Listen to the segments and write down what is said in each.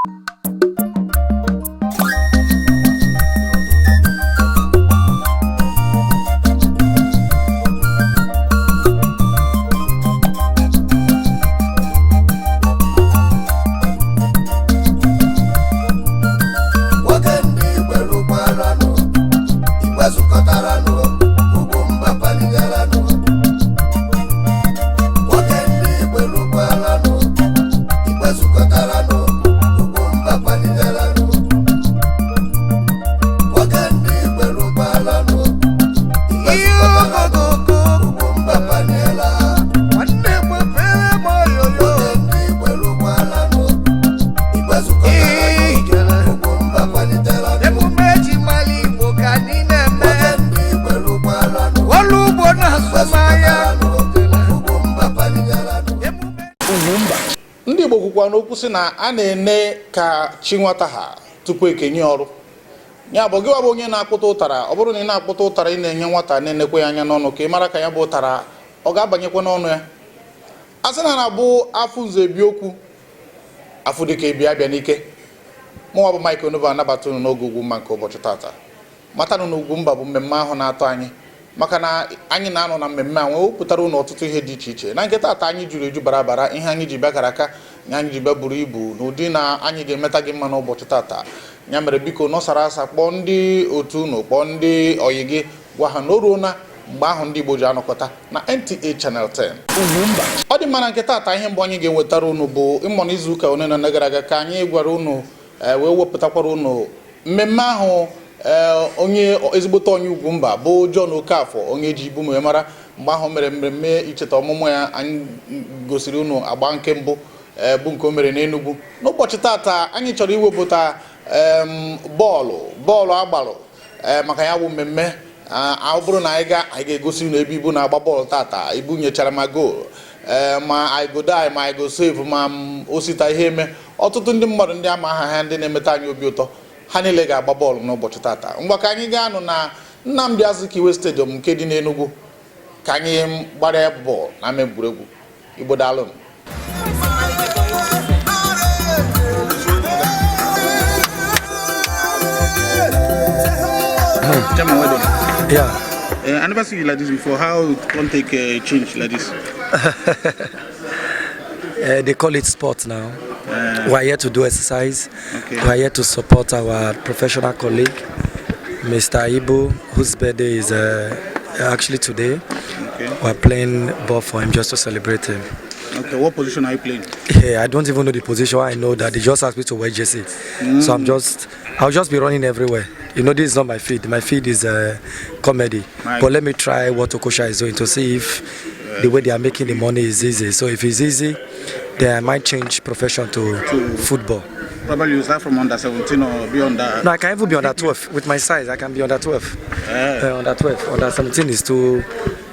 Nwoke ndị Igwe rụkwaranụ, Igwe zukọtaranụ, Ugwumba paligaranụ. Nwoke ndị Igwe rụkwaranụ, Igwe zukọtaranụ, Ugwumba paligaranụ. Nwoke ndị Igwe rụkwaranụ, Igwe zukọtaranụ, Ugwumba paliela. Nwanne gbapere m oyoyo. Nwoke ndị Igwe rụkwaranụ, Igwe zukọtaranụ, Ugwumba paliteranụ. Emume eji mara Igbo ka anyị na-eme. Nwoke ndị Igwe rụkwaranụ, Ọrụ ugbo na azụmahịa. Emume Ndị Igbo kwukwa n'okwu sị na a na-ene ka chi nwata ha tupu ekenye ọrụ. Ya bụ, gị bụ onye na-akpụta ụtara, ọ bụrụ na ị na-akpụta ụtara, ị na-enye nwata, na-enekwa ya anya n'ọnụ ka ị mara ka ya bụ ụtara ọ ga-abanyekwa n'ọnụ ya. A sị na na-abụ afụ nze ebi okwu, afụ dịka ebi abịa n'ike. Mụnwa bụ Mike Onubo anabata unu n'oge Ugwumba nke ụbọchị tata. Matanụ na Ugwumba bụ mmemme ahụ na-atọ anyị, maka na anyị na-anọ na mmemme a nwee wepụtara unu ọtụtụ ihe dị iche iche. Na nke taata, anyị juru eju bara bara. Ihe anyị ji bịa kara aka na anyị ji bịa buru ibu n'ụdị na anyị ga-emeta gị mma n'ụbọchị tata. Ya mere, biko, nọsara asa, kpọọ ndị otu unu, kpọọ ndị oyi gị, gwa ha na o ruo na mgbe ahụ ndị Igbo ji anọkọta na NTA Channel 10. Ọ dị mma. Na nke taata, ihe mbụ anyị ga-ewetara unu bụ ịmụ na izuụka one na one gara aga ka anyị gwara unu, wee wepụtakwara unu mmemme ahụ, onye ezigbote onye Ugwumba bụ John Okafor, onye ji ibu wee mara, mgbe ahụ mere mmemme icheta ọmụmụ ya. Anyị gosiri unu agba nke mbụ, bụ nke o mere n'Enugu. N'ụbọchị tata, anyị chọrọ iwepụta bọọlụ agbalụ maka ya bụ mmemme. Ọ bụrụ na anyị ga anyị ga-egosi unu ebe Ibu na-agba bọọlụ tata. Ibu nyechara ma goal, ma I go die, ma I go save, ma osita ihe eme. Ọtụtụ ndị mmadụ, ndị ama aha ha, ndị na-emeta anyị obi ụtọ, ha niile ga-agba bọọlụ n'ụbọchị tata. Ngwa, ka anyị gaa nụ na Nnamdi Azikiwe Stadium nke dị n'Enugu ka anyị gbara ya bọọlụ na ama egwuregwu Igbo. Daalụ. Chairman, well done. Yeah. I never seen you like this before. How it can take a change like this? They call it sport now. We are here to do exercise. We are here to support our professional colleague, Mr. Ibu, whose birthday is actually today. We are playing ball for him just to celebrate him. Okay. What position are you playing? Yeah, I don't even know the position. I know that they just asked me to wear jersey, so I'll just be running everywhere. This is not my field. My field is comedy. But let me try what Okosha is doing to see if the way they are making the money is easy. So if it's easy, then I might change profession to football. Probably you start from under 17 or be under. No, I can even be under 12. With my size, I can be under 12. Under 12. Under 17 is too.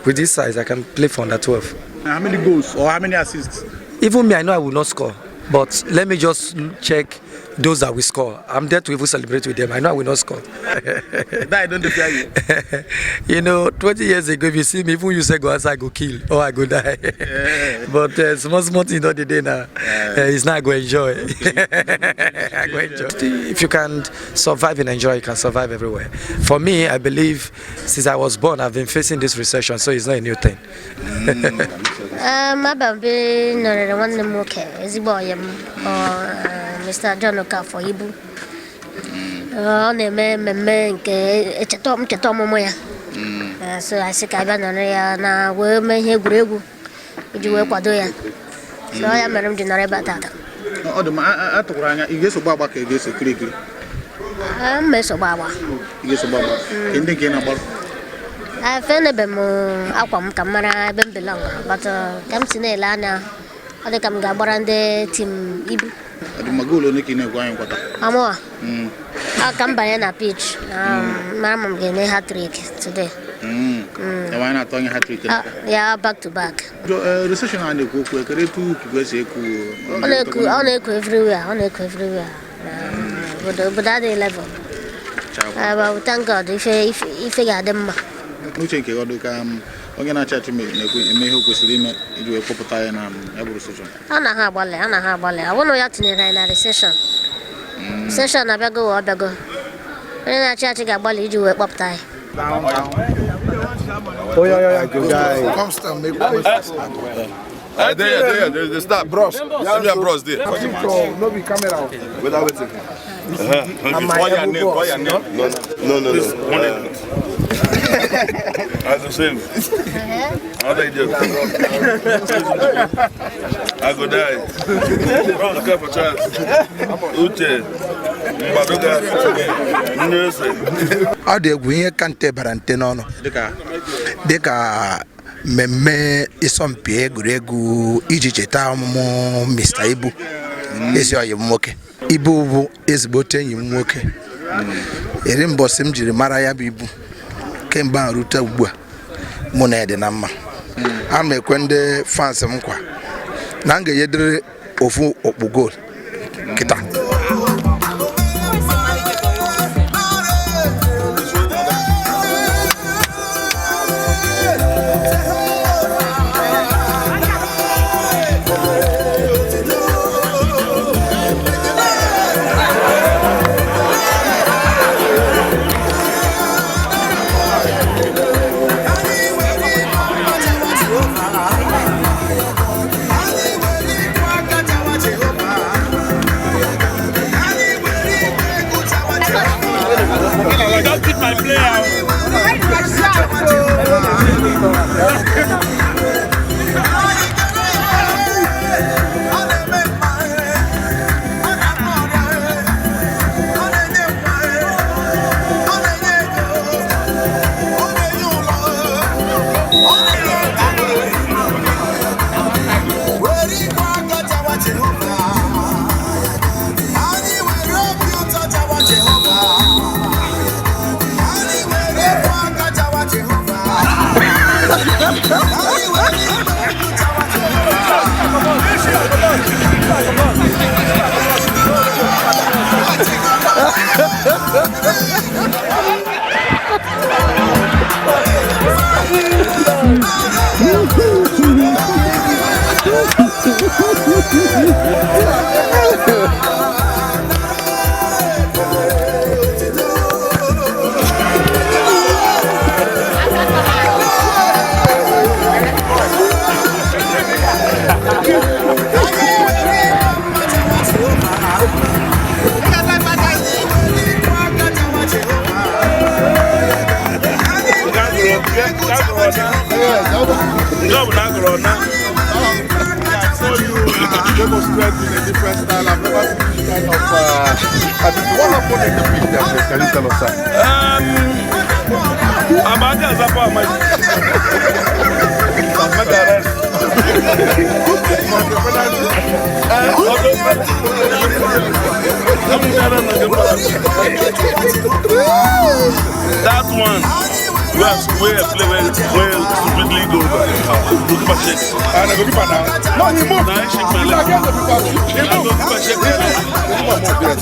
With this size, I can play for under 12. How many goals or how many assists? Even me, I know I will not score. But let me just check those that will score. I'm there to even celebrate with them. I know I will not score. That I don't fear you. 20 years ago, if you see me, even you say go outside, I go kill or I go die. But small, small thing not the day now. It's not go enjoy. I go enjoy. If you can survive in Nigeria, you can survive everywhere. For me, I believe since I was born, I've been facing this recession, so it's not a new thing. Abịa m be nọrịrị nwanne m nwoke, ezigbo ọyị m, ọ, Mr. John Okafor Ibu. Ọ na-eme mmemme nke ncheta ọmụmụ ya. So anyị sị ka abịa nọrọ ya na wee mee ihe egwuregwu iji wee kwado ya. So ọ ya mere m ji nọrọ ebe a tata. Ọ dị mma. A tụkwara anya ị ga-esogbu agba ka ị ga-eso kiri ekiri? M esogbu agba. Ị ga-esogbu agba. Ke ndị nke ị na-agbarụ? Efenebe m akwa m ka m mara ebe m belong, but ka m si na-ele anya, ọ dị ka m ga-agbara ndị team Ibu. Ọ dị mma. Goolu ole ka ị na-egwu anyị nkwata? Amụa a ka m banye na pitch, mara ma m ga-eme hat-trick today. Ebe anyị na-atụ anya hat-trick. Ah, ya, back to back. Recession a na-ekwu okwu, ekere etu ikuku esi eku? Ọ na-eku everywhere, ọ na-eku everywhere. Na obodo adịghị level. But we thank God, ife ga-adị mma. N'uche nke gị, ọ dị ka onye na-achị achị na-ekwu eme ihe o kwesịrị ime iji wee kpọpụta ya na ya bụ recession? A na ha agbalị, a na ha agbalị. Ọ bụrụ na ya tinyere anyị na recession. Seshọn abịago wee ọ bịago. Onye na-achị achị ga-agbalị iji wee kpọpụta anyị. Come stand, make one. There, stop. Bros. Send me a bros there. No be camera. Without waiting. Call your name, call your name. No. As the same. Another idiot. I go die. Bros, care for chance. Uche. Mbadoga. Nnese. Ọ dị egwu ihe ka nte bara nte n'ọnụ dịka mmemme ịsọmpi egwuregwu iji cheta ọmụmụ Mr. Ibu, ezi ọyị m nwoke. Ibu bụ ezigbote enyi m nwoke. Eri mbọsị m jiri mara ya bụ Ibu kemgbe ahụ rute ugbu a, mụ na ya dị na mma. A ma ekwe ndị fans m nkwa na m ga-enyedịrị ofu okpu goal kịta. Don't keep my player. Demonstrate in a different style. I've never seen this kind of. What happened in the pitch there? Can you tell us that? I'm at the Zapo. I'm at the arrest. That one. Where play where stupidly go back. Goalkeeper shake. And the goalkeeper now. No, he moved. Now he shake my leg. He's against the keeper. He moved. Goalkeeper shake my leg.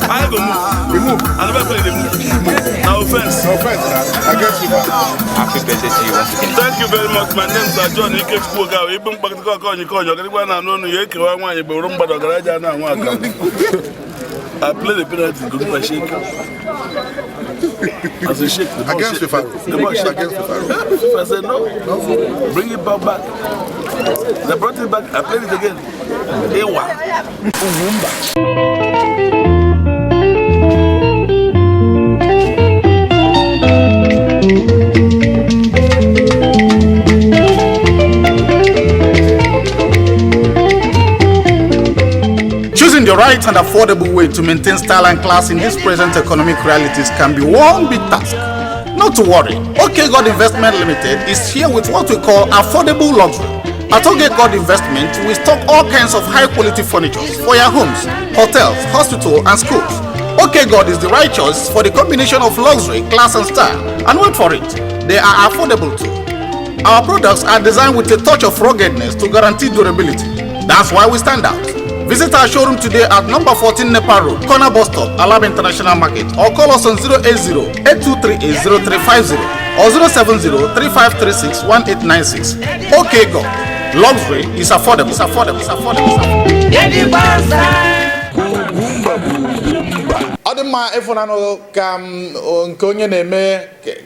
I go move. He moved. I never play the move. Now offense. No offense now. Against keeper. Happy birthday to you once again. Thank you very much. My name is John Ikechukwu Ogawa. Ibu mkpakịta ọkọ ọnyịkọ ọnyị ọgarịgwa na anụ ọnụ ya ekewa nwaanyị gboro mgbada ọgaraja na anwa aka. I play the penalty, goalkeeper shake. As he shake, the ball Against shake. FIFA. The ball shake. Against FIFA. FIFA said no. Bring it back. They brought it back. I played it again. Ewa. Choosing the right and affordable way to maintain style and class in these present economic realities can be one big task. Not to worry, OK God Investment Limited is here with what we call affordable luxury. At OK God Investment, we stock all kinds of high quality furniture for your homes, hotels, hospitals, and schools. OK God is the right choice for the combination of luxury, class, and style. And wait for it, they are affordable too. Our products are designed with a touch of ruggedness to guarantee durability. That's why we stand out. Visit our showroom today at number 14 Nepal Road, corner bus stop, Alab International Market, or call us on 080 8238 0350 or 070 3536 1896. OK God, luxury is affordable. It's affordable. It's affordable. It's affordable. Ọ dị mma ịfụnanụ ka m nke onye na-eme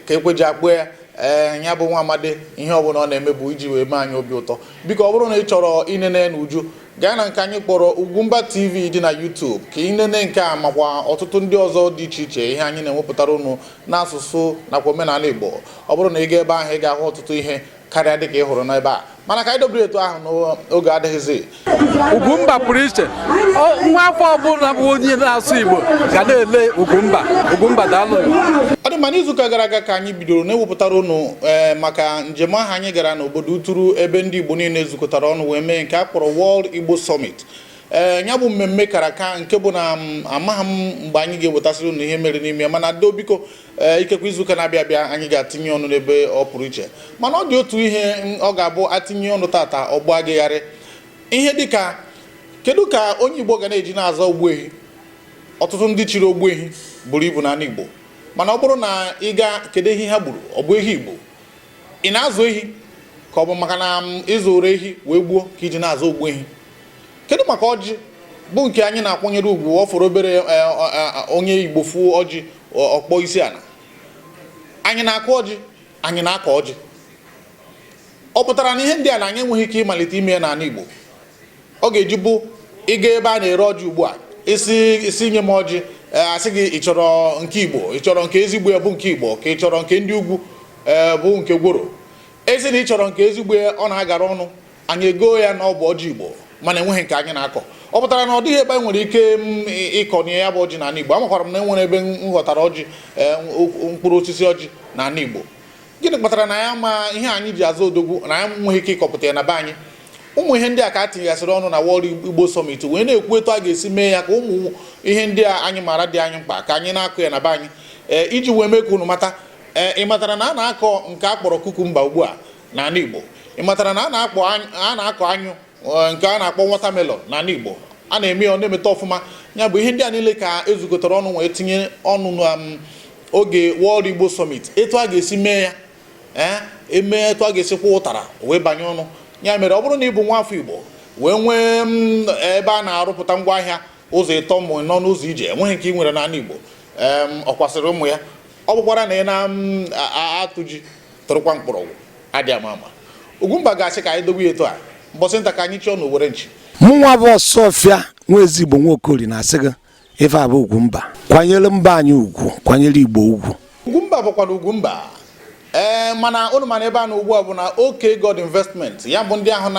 ka ekweji akpụ ya. Ee, ya bụ nwa amadi, ihe ọbụla ọ na-eme bụ iji wee mee anyị obi ụtọ. Biko, ọ bụrụ na ị chọrọ inene n'uju, gaa na nke anyị kpọrọ Ugwumba TV dị na YouTube ka inene nke a makwa ọtụtụ ndị ọzọ dị iche iche, ihe anyị na-enwepụtara unu n'asụsụ nakwa omenala Igbo. Ọ bụrụ na ị gaa ebe ahụ, ị ga-ahụ ọtụtụ ihe karịa dịka ị hụrụ n'ebe a. Mana ka anyị dobere etu ahụ n'oge adịghịzi. Ugwumba pụrụ iche. Nwa afọ ọbụla bụ onye na-asụ Igbo ga na-ele Ugwumba. Ugwumba, daalụ. Ọ dị mma. N'izuụka gara aga ka anyị bidoro na-ewepụtara unu maka njem ahụ anyị gara n'obodo Uturu, ebe ndị Igbo niile zukọtara ọnụ wee mee nke a kpọrọ World Igbo Summit. Ee, ya bụ mmemme kara aka, nke bụ na amaghị m mgbe anyị ga-ewetasịrị unu ihe mere n'ime ya. Mana do biko, ee, ikekwe izuụka na-abịa abịa anyị ga-atinye ọnụ n'ebe ọ pụrụ iche. Mana ọ dị otu ihe ọ ga-abụ atinye ọnụ tata ọgbọ agịgharị ihe dịka kedu ka onye Igbo ga na-eji na-aza ogbuehi. Ọtụtụ ndị chiri ogbuehi buru ibu n'ala Igbo, mana ọ bụrụ na ị gaa kedu ehi ha gburu, ọ bụ ehi Igbo? Ị na-azụ ehi ka ọ bụ maka na ịzụrụ ehi wee gbuo ka iji na-azụ ogbu ehi? Kedu maka ọjị bụ nke anyị na-akwanyere ugwu? Ọ fọrọ obere onye Igbo fuo ọjị ọkpọ isi ala. Anyị na-akụ ọjị, anyị na-akọ ọjị. Ọ pụtara na ihe ndị a na anyị enweghị ike ịmalite ime ya n'ala Igbo? Ọ ga-eji bụ ịga ebe a na-ere ọjị ugbu a, isi isi nye m ọjị, asị gị, ị chọrọ nke Igbo, ị chọrọ nke ezigbo ya bụ nke Igbo, ka ị chọrọ nke ndị ugwu, ee, bụ nke gworo ezi? Na ị chọrọ nke ezigbo ya, ọ na-agara ọnụ. Anyị ego ya na ọ bụ ọjị Igbo, mana enweghị nke anyị na-akọ. Ọ pụtara na ọ dịghị ebe anyị nwere ike ịkọnye ya bụ ọjị n'ala Igbo. Amakwara m na enwere ebe m ghọtara ọjị, mkpụrụ osisi ọjị n'ala Igbo. Gịnị kpatara na ya ma ihe anyị ji azụ odogwu na anyị nweghị ike ịkọpụta ya na be anyị? Ụmụ ihe ndị a ka a tinyegasịrị ọnụ na World Igbo Summit, wee na-ekwu etu a ga-esi mee ya ka ụmụ ihe ndị a anyị maara dị anyị mkpa ka anyị na-akụ ya na be anyị. Ee, iji wee mee ka unu mata, ee, ị matara na a na-akọ nke a kpọrọ cucumber ugbu a n'ala Igbo? Ị matara na a na-akọ anyụ, nke a na-akpọ watermelon n'ala Igbo? A na-eme ya, ọ na-emeta ọfụma. Ya bụ ihe ndị a niile ka ezukọtara ọnụ wee tinye ọnụ na oge World Igbo Summit, etu a ga-esi mee ya, ee, eme etu a ga-esi kwụ ụtara wee banye ọnụ. Ya mere, ọ bụrụ na ị bụ nwa afọ Igbo wee nwee ebe a na-arụpụta ngwaahịa ụzọ ịtọ ma nọ n'ụzọ ije, enweghị nke ị nwere n'ala Igbo, ọ kwasịrị ụmụ ya. Ọ bụkwara na ị na-atụ ji tụrụkwa mkpọrọgwụ adị ama ama. Ugwumba ga-asị ka anyị dobe ya etu a. Mbọsị nta ka anyị chọọ na owere nchi. Mụnwa bụ Ọsọfịa nwa ezigbo Nwaokori na-asị gị, ife a bụ Ugwumba, kwanyere mba anyị ugwu, kwanyere Igbo ugwu. Ugwumba bụkwara Ugwumba. Ee, mana unu mana ebe a na ugbu a bụ na OK God Investment, ya bụ ndị ahụ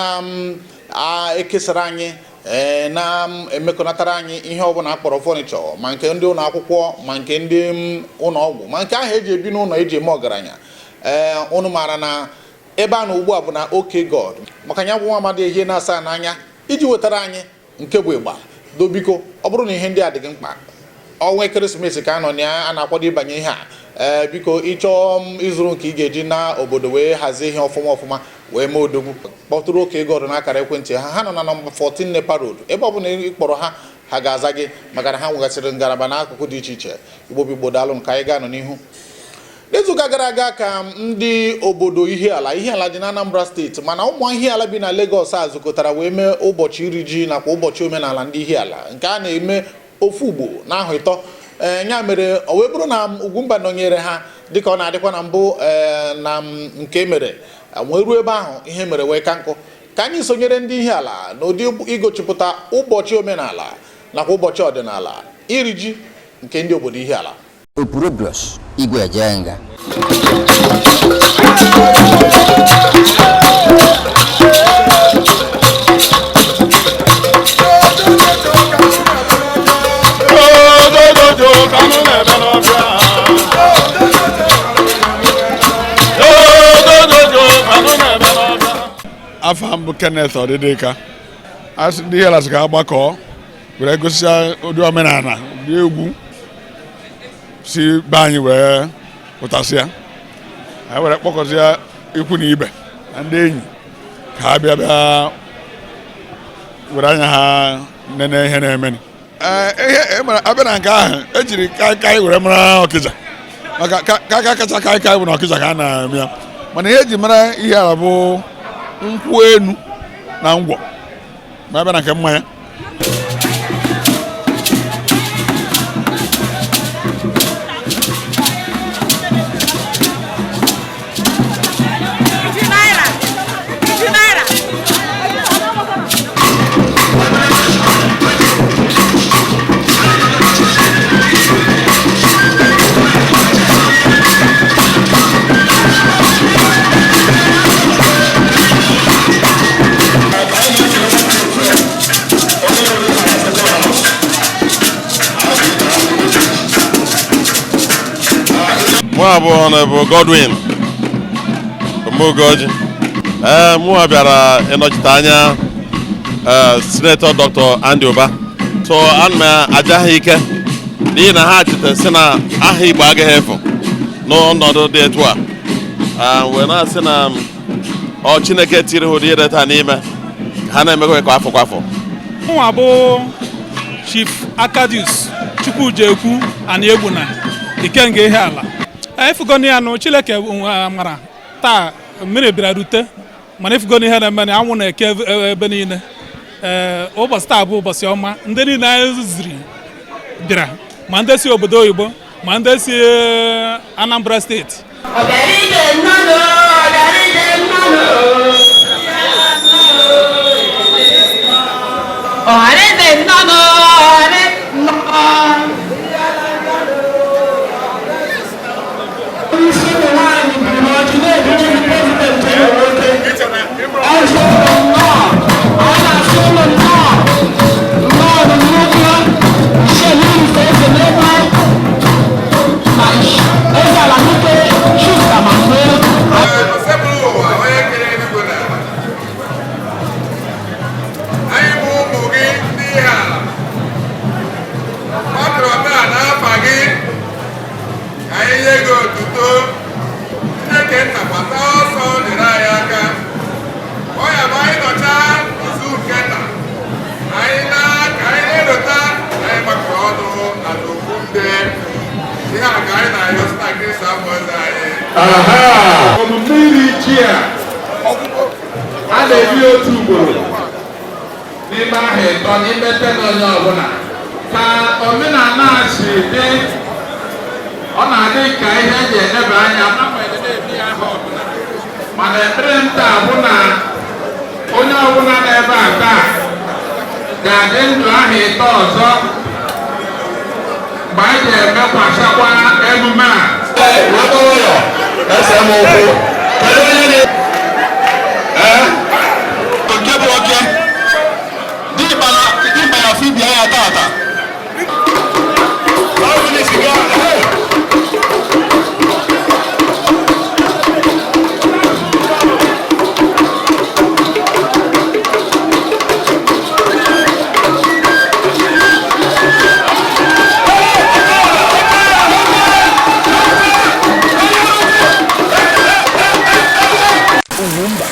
na-ekesara anyị, ee, na-emekọnatara anyị ihe ọbụla akpọrọ furniture, ma nke ndị ụlọ akwụkwọ, ma nke ndị ụlọ ọgwụ, ma nke ahụ eji ebi n'ụlọ, eji eme ọgaranya. Ee, unu maara na ebe a na ugbu a bụ na OK God, maka ya bụ nwa amadi ehie na-asa n'anya iji wetara anyị nke bụ ịgba dobiko. Ọ bụrụ na ihe ndị a dị gị mkpa, ọnwa ekeresimesi ka a nọ na ya, a na-akwado ịbanye ihe a. Ee, biko, ịchọọ m ịzụrụ nke ị ga-eji na obodo wee hazie ihe ọfụma ọfụma wee mee odogwu, kpọtụrụ OK God n'akara ekwentị ha. Ha nọ na nọmba 14 Nepa Road. Ebe ọ bụla ị kpọrọ ha, ha ga-aza gị, maka na ha nwegasịrị ngalaba n'akụkụ dị iche iche. Igbo bụ Igbo, daalụ. Nke anyị ga-anọ n'ihu. N'izuụka gara aga ka ndị obodo Ihiala, Ihiala dị na Anambra Steeti, mana ụmụ Ihiala bi na Lagos a zukọtara wee mee ụbọchị iri ji nakwa ụbọchị omenala ndị Ihiala, nke a na-eme ofu ugbo n'ahụ ịtọ. Ee, ya mere o wee bụrụ na Ugwumba nọnyere ha dịka ọ na-adịkwa na mbụ. Ee, na nke mere wee ruo ebe ahụ, ihe mere wee ka nkụ. Ka anyị sonyere ndị Ihiala n'ụdị igochipụta ụbọchị omenala nakwa ụbọchị ọdịnala iri ji nke ndị obodo Ihiala. Opurobios Igwe Ejenga. Odododo ka mụ na-ebe n'ọbịa. Odododo ka mụ na-ebe n'ọbịa. Afa m bụ Kenneth Ọdịdịka. Asị ndị Ihiala sị ka agbakọ were gosi ụdị omenala, ụdị egwu si be anyị wee pụtasịa. Anyị were kpọkọsịa ikwu na ibe na ndị enyi ka ha bịa bịa were anya ha nene ihe na-emeni. Ee, ihe e mere abịa na nke ahụ, ejiri kaikai were mara Ọkịja, maka ka kacha kaikai bụ na Ọkịja ka a na-eme ya. Mana ihe eji mara Ihiala bụ nkwụ enu na ngwọ, ma abịa na nke mmanya. Mụ bụ Honorable Godwin Omogoji. Ee, mụnwa bịara ịnọchite anya Senator Dr. Andy Ụba. So ana m aja ha ike n'ihi na ha cheta sị na aha Igbo agaghị efu n'ọnọdụ dị etu a. Wee na-asị na ọ Chineke tiri ha ụdị ihe dị taa n'ime ha na-emekwa kwa afọ kwa afọ. Mụnwa bụ Chief Akadius Chukwujekwu Aniegbuna Ikenga Ihiala. Efugoni ya nụ Chineke mara taa mmiri bịara rute, mana efugoni ihe na-eme na anwụ na-eke ebe niile. Ee, ụbọchị taa bụ ụbọchị ọma, ndị niile anyị ziri bịara, ma ndị si obodo oyibo, ma ndị si Anambra steeti. Ọhaneze nnọọ, ọhaneze nnọọ. Isi ụmụ nwaanyị buru ọjị na-ebunye ndị prezidenti ụmụ nwoke. Ọjị ụlọ nnọọ, a na-asị ụlọ nnọọ, nnọọ na nnukwu, Michelle Ife eze n'ebe, na eze ala nwoke Chuka ma mgbe. Osebụrụ ụwa onye kere eluigwe na ala. Anyị bụ ụmụ gị ndị ihe ala. Ọ taa n'afa gị ka anyị nye gị otuto. Chineke nna, gbata ọsọ nyere anyị aka. Ọ ya bụ anyị nọchaa nzu nke nna. Anyị na ka anyị na-elota anyị gbakọrọ ọnụ na n'okwu ndị. Ihe a ka anyị na-arịọ site na Kristo afọ eze anyị. Omume iri ji a a na-eri otu ugboro n'ime aha ịtọ n'ime ten onye ọbụla ka omenala a si dị, ọ na-adị ka ihe eji eneba anya n'agbanyeghị na-ebi ya aha ọbụla, mana ekpere m taa bụ na onye ọbụla n'ebe a taa ga-adị ndụ aha ịtọ ọzọ mgbe anyị ga-emekwasakwa emume a. Nke bụ oke dimkpa na afọ ibi anya tata. Ugwumba.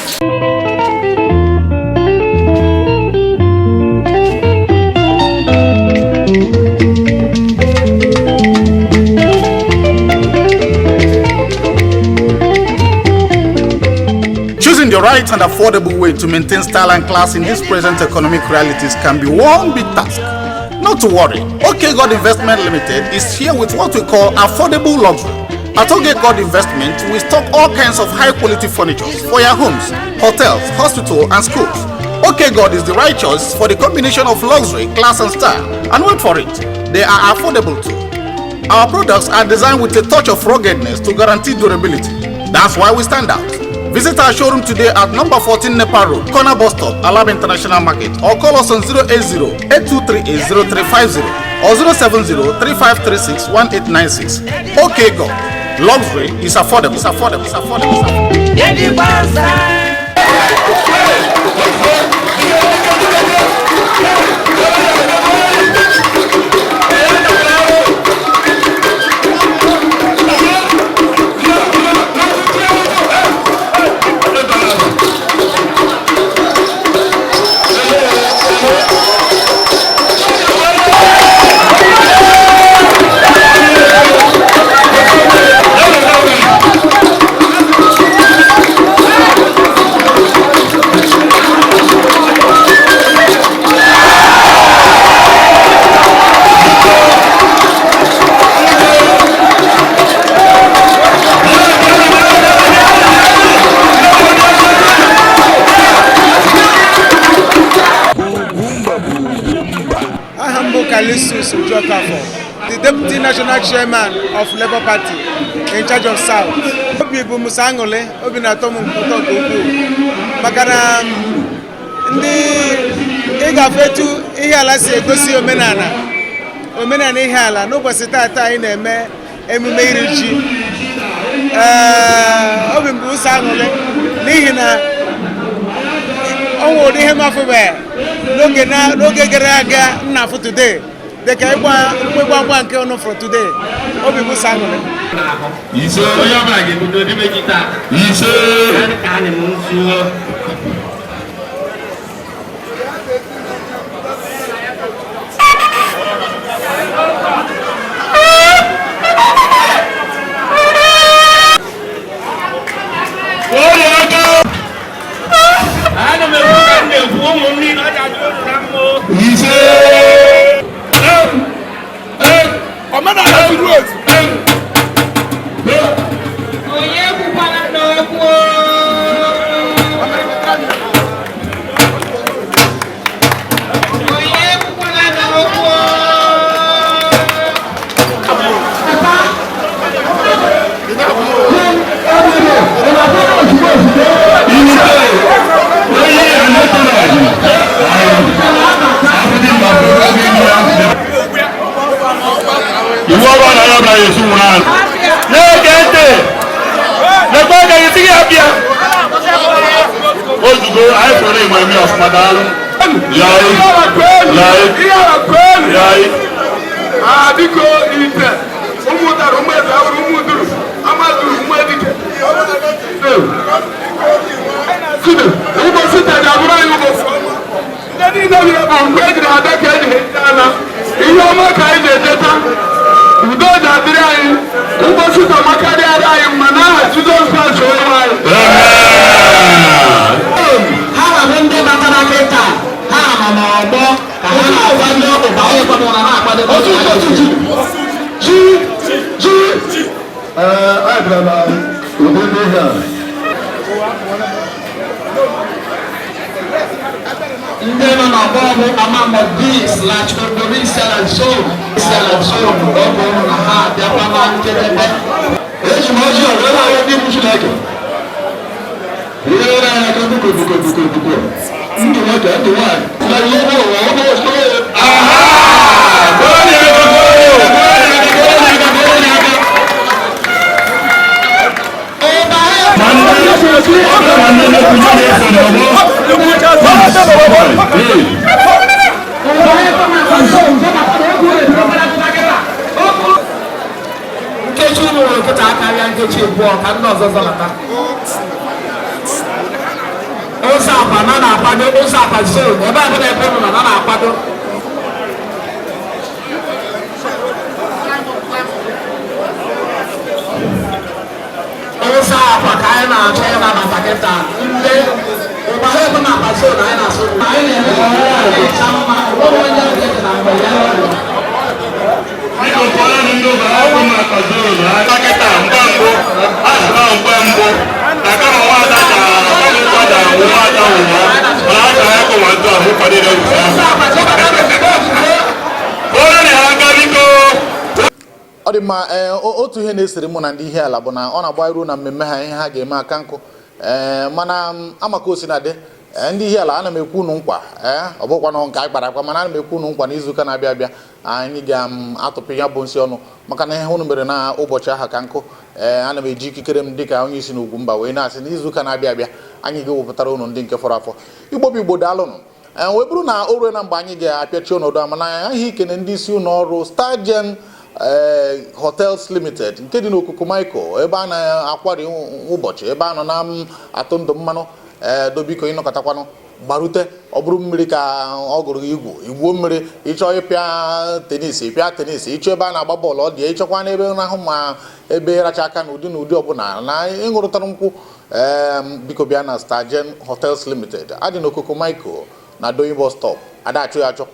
Choosing the right and affordable way to maintain style and class in these present economic realities can be one big task. Not to worry, OK God Investment Limited is here with what we call affordable luxury. At OK God Investment, we stock all kinds of high quality furniture for your homes, hotels, hospitals, and schools. OK God is the right choice for the combination of luxury, class, and style. And wait for it, they are affordable too. Our products are designed with a touch of ruggedness to guarantee durability. That's why we stand out. Visit our showroom today at number 14 Nepal Road, corner bus stop, Alab International Market, or call us on 080 8238 0350 or 070 3536 1896. OK God, luxury is affordable. It's affordable. It's affordable. It's affordable. Aha m bụ Kalisus Ujokafọ, the Deputy National Chairman of Labour Party in charge of South. Obi bụ m sọ aṅụrị, obi na-atọ m ụtọ nke ukwuu maka na ndị ịgafe etu Ihiala si egosi omenala Ihiala n'ụbọchị taata anyị na-eme emume iri ji. Ee, obi m bụ ụsọ aṅụrị n'ihi na o nwere ihe m afụbeghị n'oge gara aga m na-afụ today, dịka ịgba mgbịgba mgba nke ọnụ fụrụ today. Obi m ụsọ aṅụrị. Ise. Onye ọbụla ga-ebido dịbe ji taa. Ise. Ka anyị m nzuo. Ana m ekwu ka m na-ekwu, ụmụ m niile, ọ ga-adị unu na mma o. Ise. Omenala zuru ezu. Onye kwukwana n'okwu. Onye kwukwana n'okwu. Iwu ọrụ na ya ọbụla ya esi nwụrụ ahụ. Na-ege ntị. Lekwa aka gị sị gị abịa. Ozugbo anyị soro Igbo eme ọfụma, daalụ. Yaị. Yaị. Yaị. Ah, biko, ite ụmụ ụtara, ụmụ eze awụrụ, ụmụ uduru amaduru, ụmụ edike. Sudu, ụbọchị taa ga-abụrụ anyị ụbọchị ọma. Ndị niile bịara bụ mgbe ejiri ada ka eji eje ana. Ihe ọma ka anyị ga-ejeta. Udo ga-adịrị anyị. Ụbọchị taa makarịara anyị mma n'aha Jizọs Kraịst onye nwe anyị. Ha nwere ndị batara kịta, ha nọ n'ọgbọ ka ha na-agwa ndị ọkụ banye ịkwado na na-akwadebe. Ji. Ji. Ee, anyị bịara na ụdị ndị ihe a. Ndị nọ n'ọgbọ bụ Amamo B slash Obodo Isiala zone, Isiala zone, ọ bụ na ha abịakwa na njedebe. Eji m ọjị ọzọ na-ahụ ndị bụ Chineke. Ihe na-anya aka buko buko buko buko. Ndụ nwoke, ndụ nwaanyị. Na ihe bụ ụwa, ọ bụ ụwa. Aha! Gọọnị aka, gọọnị aka, gọọnị aka, gọọnị aka, gọọnị aka. Nkechi unu nwere nkịta akarịa nkechi abụọ ka ndị ọzọ zọlata. Ụzọ akwa na na-akwado ụzọ akwa zone ebe a bụla ebe nọ na na-akwado. Ụzọ akwa ka anyị na-achọ ịnabata kịta, ndị ụba ha ebe na-akpa zone anyị na-asụ anyị na-eme ka ọ na-echa mma, ọ bụrụ onye ọbịa dị na mgbe ya ọrụ. Biko, kpọrọ m ndị ụba akwụ maka zonu aka kịta mgbe mbụ a sị na mgbe mbụ na kama nwaada ka kama nkwada nwaada nwụọ mana a chọrọ ịkụ nwa ntụ ahụ kwadoro ewuzi ahụ. Kpọrọ na ha aka, biko. Ọ dị mma. Ee, otu ihe na-esere mụ na ndị Ihiala bụ na ọ na-agba iru na mmemme ha, ihe ha ga-eme aka nkụ. Ee, mana amaka o si na dị. Ee, ndị Ihiala, ana m ekwu unu nkwa, ee, ọ bụkwa na nke anyị kpara akpa, mana ana m ekwu unu nkwa na izuụka na-abịa abịa anyị ga-atụpụ ya bụ nsị ọnụ maka na ihe unu mere na ụbọchị aha ka nkụ. Ee, ana m eji ikikere m dịka onye isi n'Ugwumba wee na-asị na izuụka na-abịa abịa anyị ga-ewepụtara unu ndị nke fọrọ afọ. Igbo bụ Igbo, daalụnụ. Ee, wee bụrụ na o rue na mgbe anyị ga-apịachi ọnọdụ a, mana anyị ikene ndị isi ụlọ ọrụ Stargen ee Hotels Limited nke dị n'Okuku Michael, ebe a na-akwari ụbọchị, ebe a nọ na atụ ndụ mmanụ. Ee, dobiko, ịnọkọtakwanụ gbarute, ọ bụrụ mmiri ka ọ gụrụ gị igwu, igwuo mmiri. Ịchọ ịpịa tennis, ịpịa tennis. Ịchọ ebe a na-agba bọọlụ, ọ dị. Ịchọkwa n'ebe na-ahụ ma ebe ịracha aka n'ụdị n'ụdị ọbụla na ịṅụrụtara nkwụ. Ee, biko bịa na Stargen Hotels Limited adị n'Okoko Michael na Doyin bus stop, ada achọ ya achọ.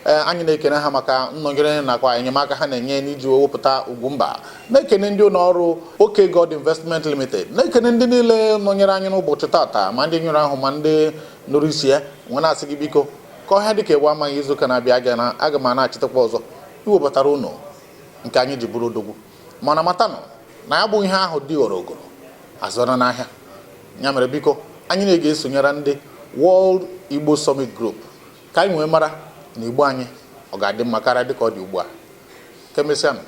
Ee, anyị na-ekene ha maka nnọnyere nakwa enyemaka ha na-enye n'iji wepụta Ugwumba, na-ekene ndị ụlọ ọrụ OK God Investment Limited, na-ekene ndị niile nọnyere anyị n'ụbọchị tata, ma ndị nyụrụ ahụ ma ndị nụrụ isi ya, nwe na-asị gị biko ka ọhịa dịka ewu amaghị. Izuụka na-abịa aga m na-achịtakwa ọzọ iwebatara ụnụ nke anyị ji bụrụ odogwu. Mana matanụ na ya bụ ihe ahụ dị ghọrọ ogoro azụra n'ahịa ya. Mere biko, anyị na-ege esonyere ndị World Igbo Summit Group ka anyị wee mara na Igbo anyị ọ ga-adị mma karịa dịka ọ dị ugbu a. Ka emesịanụ.